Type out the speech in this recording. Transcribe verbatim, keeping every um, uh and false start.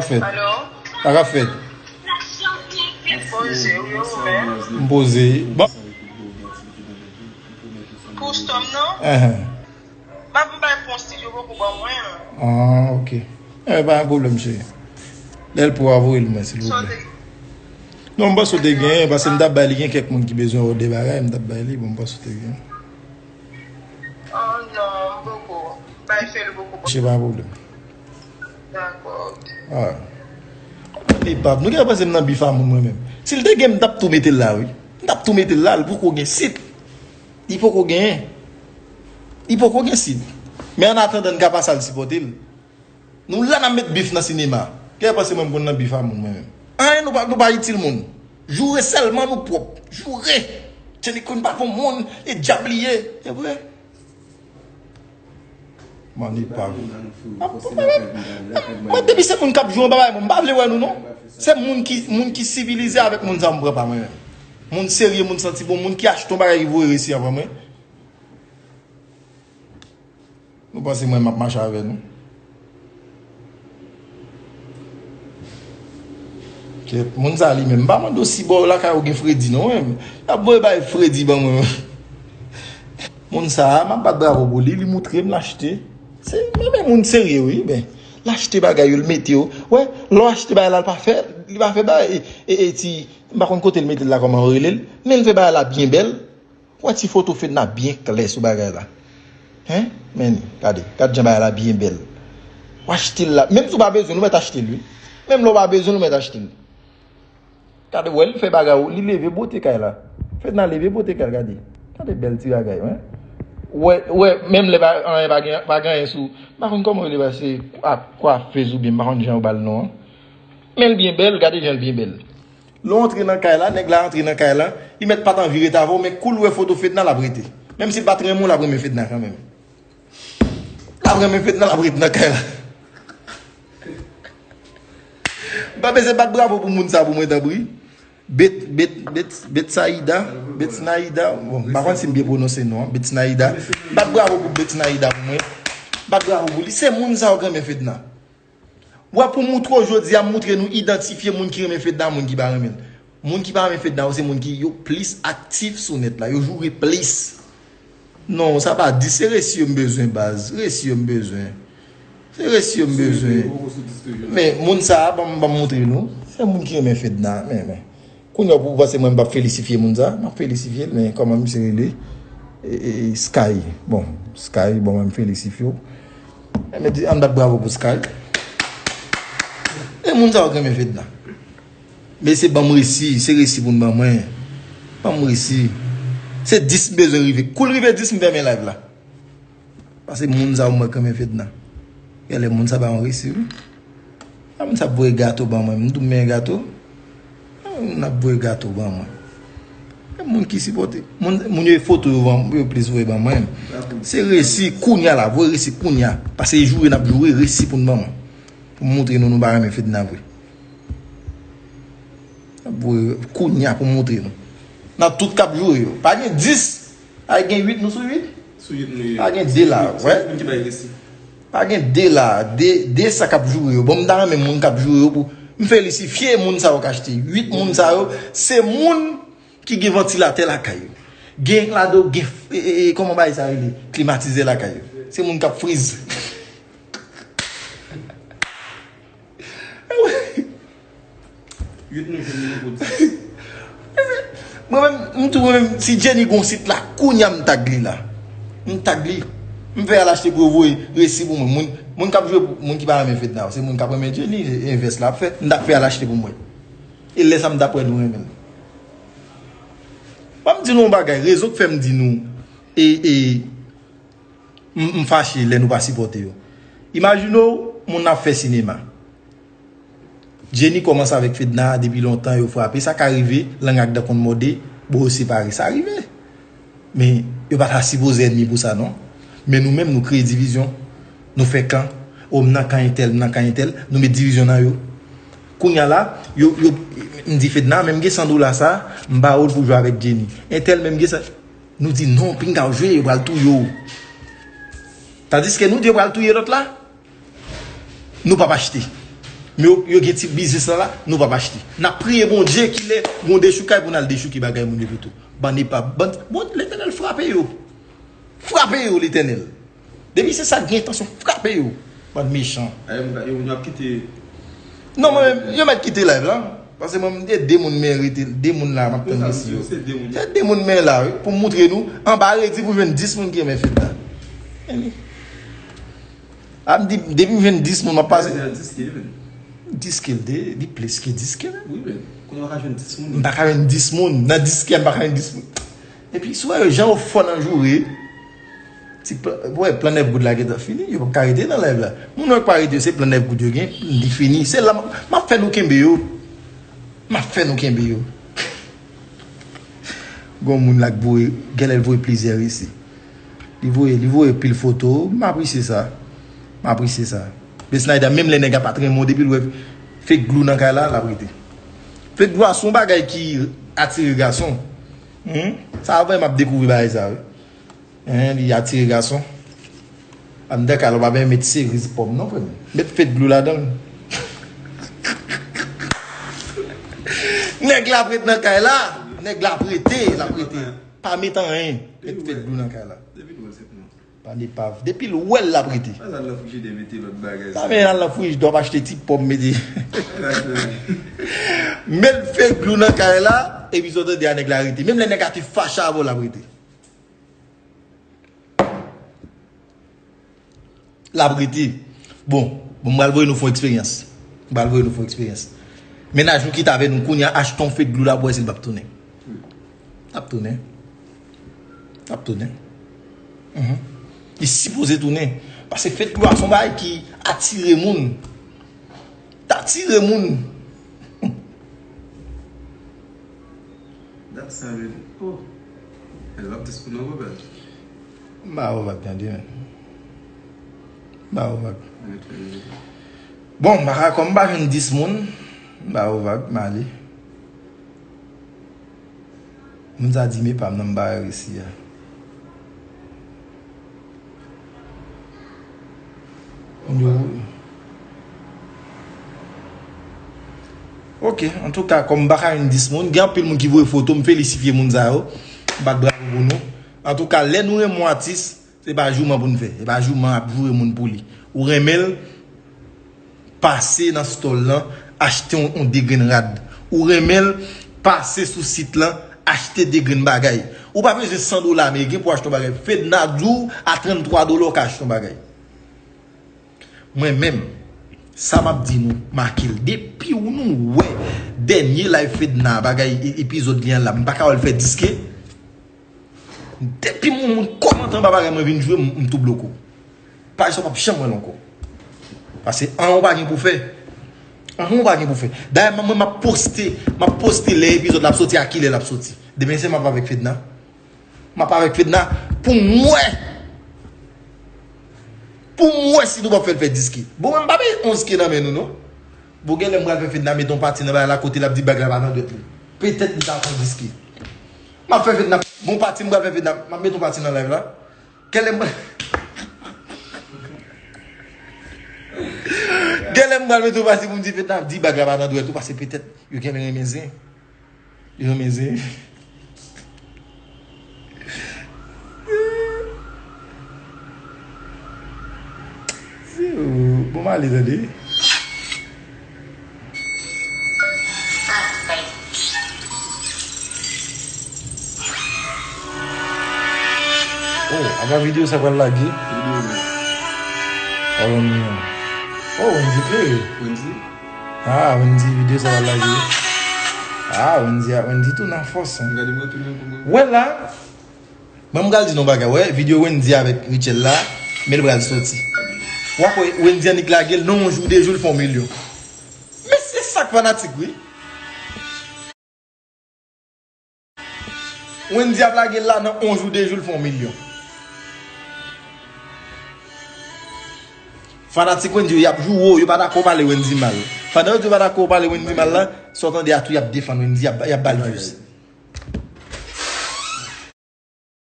Fèt. Alo? Sa k ap fèt? M poze, wi, ou menm? M poze. Bon. Pou Storm nan? Enhen. M ap bay pou yon stidio poko ban mwen. Ah, ok. Eh, pa yon pwoblèm, cheri. Lè l pou a voye l mwen, silvouplè. Non, m panse w te genyen, paske m t ap bay li, gen kèk moun ki bezwen wè de bagay, m t ap bay li, bon, m panse w te genyen. Oh non, m poko. Bay fè l poko. Se pa yon pwoblèm. Dakò, ok. Ah. Epa, nou gen panse m nan bif a moun mwen menm. Si l te gen, m t ap tou mete l la, wi. M t ap tou mete l la, l poko gen sit. Li poko genyen. Li poko gen sit. Men an atandan, n ka pase al sipòte l. Nou la n ap met bif nan sinema. Gen panse mwen m konn nan bif a moun mwen menm. Anyen nou pa, nou pa itil moun. Joure sèlman nou pwòp. Joure. Jenny Queen pa pou moun, e dyab li ye. E vre. Mwen depi se moun k ap jwe yon bagay mwen, m pa vle wè nou non. Se moun ki, moun ki sivilize avèk moun sa m pran pa mwen menm. Moun serye, moun santi bon, moun ki achte yon bagay ki voye resi an ban mwen. Nou panse mwen m ap mache avè nou? Kèt, moun sa li menm, m pa mande w si bò lakay ou gen fredi non, men y ap voye bay fredi ban mwen. Moun sa a, m ap bat bravo pou li, li moutre m, l achte. Se, men, men moun serye wi, ben, l achte bagay yo, l mete yo. Wè, lè w achte bagay la, l pa fè, li pa fè bagay, e, e, e ti, m pa konn kote l mete l la, kòman yo rele l, men l fè bagay la byen bèl. Wè ti foto Fedna byen klè sou bagay la. Hen? Men, gade, gad jan bagay la byen bèl. W achte l la. Menm si w pa bezwen l, ou mèt achte l, wi. Menm lè w pa bezwen l, ou mèt achte l. Gade, wè, li fè bagay, li leve bote kay la. Fedna leve bote kay la, gade. Gade bèl ti bagay, wi. Wè, wè, menm lè pa, anyen pa gen, pa gen anyen sou. M pa konn kòman yo rele bagay, se kwa-, kwafez oubyen m pa konn jan yo ba l non an. Men l byen bèl, gade jan l byen bèl. Lè w antre nan kay la, nèg la antre nan kay la, li mèt pa t anvi ret avè w, men kou l wè foto Fedna, l ap rete. Menm si l pa t renmen w, l ap renmen Fedna kanmenm. L ap renmen Fedna, l ap ret nan kay la. M pa bezwen bat bravo pou moun sa pou mwen, tanpri. Bet, Bet, Bet, Betsaida, Betsnaida, bon, m pa konn si m byen pwononse non an, Betsnaida. Bat bravo pou Betsnaida pou mwen. Bat bravo pou li. Se moun sa yo k renmen Fedna. Wè, pou moutre w jodi a, m moutre nou idantifye moun ki renmen Fedna, moun ki pa renmen l. Moun ki pa renmen Fedna yo, se moun ki yo plis aktif sou nèt la, yo joure plis. Non, sa pa di, se resi yo m bezwen, baz. Resi yo m bezwen. Se resi yo m bezwen. Men, moun sa a, ban m, ban m moutre nou. Se moun ki renmen Fedna, men, men. Kounye a, pou w panse mwen m p ap felisifye moun sa, m ap felisifye l, men kòman misye rele? E, e, e, Sky. Bon, Sky, bon, mwen m felisifye w. E, men, di, ann bat bravo pou Sky. E moun sa yo k renmen Fedna. Men se ban m resi, se resi pou n ban mwen. Ban m resi. Se dis m bezwen rive. Kou l rive dis, m fèmen live la. Paske moun sa yo m wè k renmen Fedna. Genlè moun sa ba yon resi, wi. A moun sa ap voye gato ban mwen. M tou men gato. A moun ap voye gato ban mwen. E moun ki sipòte. Moun, moun yo e foto yo ban, yo plis voye ban mwen. Se resi kounya la, voye resi kounya. Paske e joure n ap joure, resi pou n ban mwen. Pou m moutre nou, nou pa renmen Fedna vre. N ap voye kounya pou m moutre nou. Nan tout k ap joure yo. Pa gen dis. Ay gen uit, nou sou uit? Sou uit nou ye. Pa gen de la, wè. Se uit moun ki bay resi. Pa gen de la, de, de sa k ap joure yo. Bon, m ta renmen moun k ap joure yo pou m felisifye moun sa yo k achte. Uit moun sa yo, se moun ki gen vantilatè lakay yo. Gen ladan yo, gen, e, e, e, kòman bagay sa rele? Klimatizè lakay yo. Se moun k ap friz. Uit nou jwenn li pou dis. Mwen menm, m tou mwen menm, si Jenny gon sit la, kounya m tag li la. M tag li. M fè al achte pou yo voye resi pou mwen. Moun, moun k ap jwe pou, moun ki pa renmen Fedna, se moun k ap renmen Jenny, e envès la ap fèt. M t ap fè al achte pou mwen. E lè sa m t ap wè nou renmen l. Ban m di nou yon bagay, rezon k fè m di nou, e, e, M, m fache lè nou pa sipòte yo. Imajine w, moun ap fè sinema. Jenny kòmanse avèk Fedna depi lontan, yo frape. Sa ka rive, lang ak dan konn mòde, bon, yo separe. Sa rive. Men, yo pa ta sipoze ènmi pou sa, non. Men nou menm, nou kreye divizyon. Nou fè kan. O, m nan kan entèl, m nan kan entèl. Nou met divizyon nan yo. Kounya la, yo, yo, m di Fedna, men m gen san dola sa, m ba ou l pou jwe avèk Jenny. Entèl, men m gen sa. Nou di, "Non, pinga w jwe, yo pral touye w." Tandiske nou di yo pral touye lòt la, nou p ap achte. Men yo, yo gen ti biznis lan la, nou p ap achte. N ap priye Bondye kilè gon dechoukay pou n al dechouke bagay moun yo pito. Bann epav, bann, bon, Letènèl frape yo. Frape yo, Letènèl. Depi se sa k gen entansyon frape yo. Bann mechan. Ayo, yo, yo ap kite. Non, mwen menm, yo mèt kite live la. Paske mwen, m te de moun men rete, de moun la, m ap tann mesye yo. Se de moun. Se de moun men la, wi, pou m moutre nou. Anba redi pou jwenn dis moun ki renmen fedna. A m di, depi m jwenn dis moun, m ap pase. Dis ke li jwenn. Dis ke l de, li plis ke dis ke l. Wi, men. Kounye a w ka jwenn dis moun. M pa ka jwenn dis moun. Nan dis ke m pa ka jwenn dis moun. Epi, si w wè jan yo fò nan joure, ti plan, wè, plan nèf goud la gentan fini, yo p ap ka rete nan live la. Moun yo k pa rete, se plan nèf goud yo gen, li fini. Se la, m ap, m ap fè nou kenbe yo. M ap fè nou kenbe yo. Gon moun la k voye, genlè l voye plizyè resi. Li voye, li voye pil foto, m apresye sa. M apresye sa. Besnayda, menm lè nèg la pa t renmen w, depi l wè fake glou nan kay la, l ap rete. Fake glou a se yon bagay ki atire gason. Hmm? Sa vrè m ap dekouvri bagay sa, wi. Hein, li atire gason. Anndan kay la, w pa bezwen met seriz pòm non, frè m. Met fake glou ladan l. Nèg la ap ret nan kay la. Nèg la ap rete, l ap rete. Pa met anyen. Met fake glou nan kay la. Depi l wè l senpman. Pa de pav. Depi l wè l, l ap rete. Pa al nan frijidè mete lòt bagay. Pa men al nan frijidè, w ap achte ti pòm mete. Met fake glou nan kay la, epi sa w tande a nèg la rete. Menm lè nèg la te fache avè w, l ap rete. L ap rete. Bon, bon, m pral voye nou fè yon eksperyans. M pral voye nou fè yon eksperyans. Mennaj ou kite avè nou kounye a, achte yon fake glou la pou wè si l p ap tounen. L ap tounen. L ap tounen. Mhm. Li sipoze tounen. Paske fake glou a se yon bagay ki atire moun. T atire moun. Dat sa, men. Oh. El ap dis pou nou, bèl. M ba ou vag tande, men. M ba ou vag. Bon, m pa ka, kòm m pa jwenn dis moun, m ba ou vag, m ale. Moun sa di, men pa m nan m pa resi a. Moun yo. Ok, antouka, kòm m pa ka jwenn dis moun, gen anpil moun ki voye foto, m felisifye moun sa yo. M bat bravo pou nou. Antouka, lè nou renmen yon atis, se pa jouman pou n fè. Se pa jouman ap joure moun pou li. Ou renmen l, pase nan stòl lan, achte yon, yon de grenn rad. Ou renmen l, pase sou sit lan, achte de grenn bagay. Ou pa bezwen san dola ameriken pou achte yon bagay. Fedna di w a tranntwa dola w ka achte yon bagay. Mwen menm, sa m ap di nou, make l. Depi w nou wè dènye live Fedna, bagay e- epizòd li an la, m pa ka wè l fè dis ke. Depi moun, moun kòmante anba bagay mwen vin jwe, m, m tou bloke w. Paj sa w p ap janm wè l ankò. Paske anyen w pa gen pou fè. Anyen w pa gen pou fè. Dayè, mwen, mwen, m ap poste, m ap poste lè epizòd la ap soti, a kilè l ap soti. Demen se m ap avèk Fedna. M ap avèk Fedna pou m wè. Pou m wè si nou p ap fè l fè dis ke. Bon, mwen m pa peye onz ke nan men nou, non. Bon, genlè m pral fè Fedna mete yon pati nan bagay la kote l ap di bag la pa nan dwèt li. Petèt li ta pran dis ke. M ap fè Fedna, gon pati m pral fè Fedna, m ap mete yon pati nan live la. Genlè m pral, genlè m pral mete yon pati pou m di Fedna di bag la pa nan dwèt ou, paske petèt yo genlè renmen zen. Yo renmen zen. Bon, m ale tande. Oh, apa videyo sa pral lage? Videyo. Oh, Wendy. Oh, Wendy klere. Wendy? Ah, Wendy, videyo sa pral lage. Ah, Wendy, ah, Wendy tou nan fòs, hein. Gade mwen tou nan kòman. Wè la. Mwen m pral di nou bagay, wè, videyo Wendy avèk Rutshelle la, men l pral soti. W ap wè Wendy annik lage l, nan yon jou, de jou, l fè yon milyon. Men se sa k fanatik, wi. Wendy ap lage l la, nan yon jou, de jou, l fè yon milyon. Fanatik Wendy yo, y ap joure w, yo pa dakò pale Wendy mal. Pandan yo di yo pa dakò pale Wendy mal la, sa w tande a tou, y ap defann Wendy, y ap, y ap ba l views.